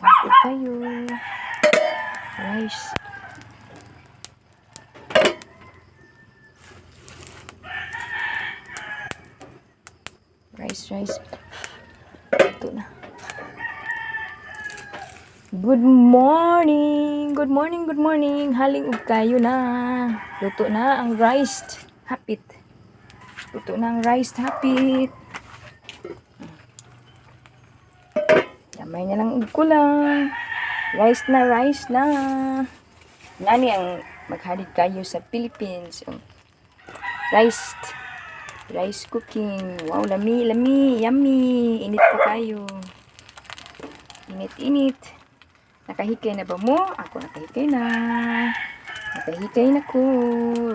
Okay kayo. Rice. Rice, rice. Ito na. Good morning! Good morning, good morning! Haling ug kayo na. Luto na ang rice. Hapit. Luto na ang rice. Hapit. Gamay na lang og kulang. Rice na, rice na. Nani ang maghalit kayo sa Philippines. Ang rice. Rice cooking. Wow, lami, lami. Yummy. Init pa kayo. Init, init. Nakahikay na ba mo? Ako nakahikay na. Nakahikay na ko.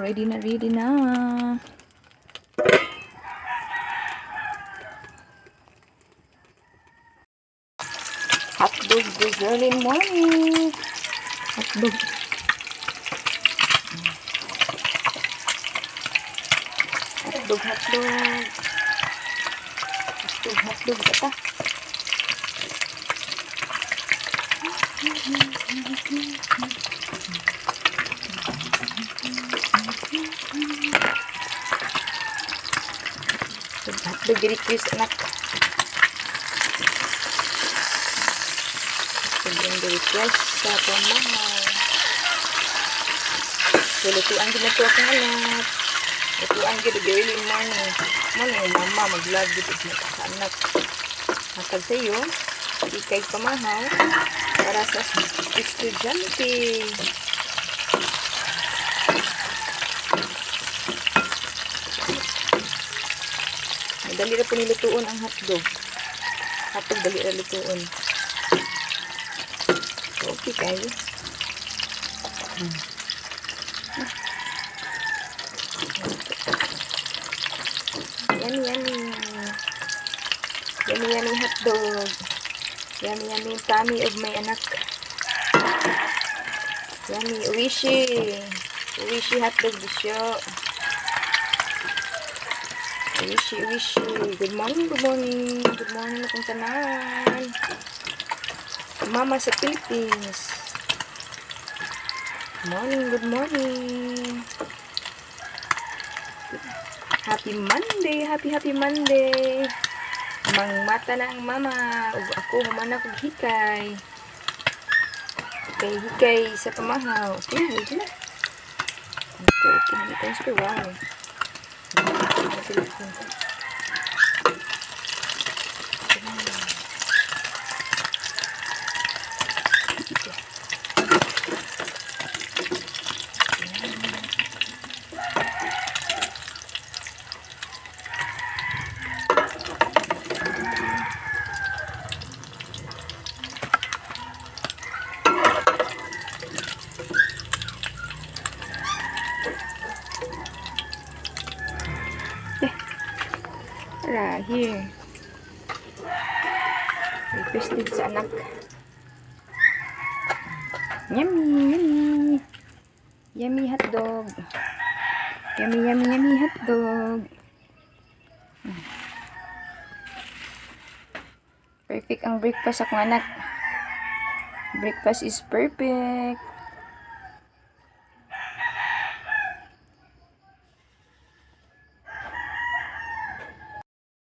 Ready na, ready na. Hotdog this early morning. Hotdog. Hotdog, hotdog. Hotdog, hotdog. Bata. Hotdog, hotdog. Request anak. Sobrang request sa pamahal. So, lutuan gid na to akong anak. Lutuan gid og early morning. Morning, mama, mag-vlog gid og sa anak. Hatag sa iyo, ikay pamahaw para sa estudyante. Madali ra po nilutuon ang hotdog. Hotdog dali ra lutuon. So, okay kayo. Yummy, yummy. Yummy, yummy hotdog. Yummy, yummy tummy of my anak. Yummy. Uishi. Uishi hotdog disyo. Uishi, uishi. Good morning, good morning. Good morning akong tanan. Mama sa Philippines. Good morning, good morning. Happy Monday, happy happy Monday. Mangmata na ang mama ug ako human ako hikay. Hikay hikay sa pamahaw. Okay, ready na. Okay, okay na transfer. Wow. Tara, here. Requested sa anak. Yummy, yummy. Yummy hotdog. Yummy, yummy, yummy hotdog. Perfect ang breakfast akong anak. Breakfast is perfect.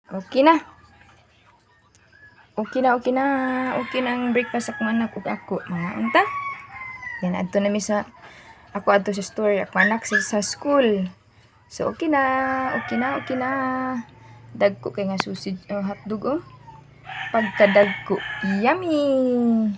Okay na. Okay na, okay na. Okay na ang breakfast akong anak ug ako. Mga unta. Yan, adto na mi sa ako adto sa store, ako anak sa school. So okay na, okay na, okay na. Dagko kay nga sausage, oh, hotdog oh. Pagkadagko, yummy.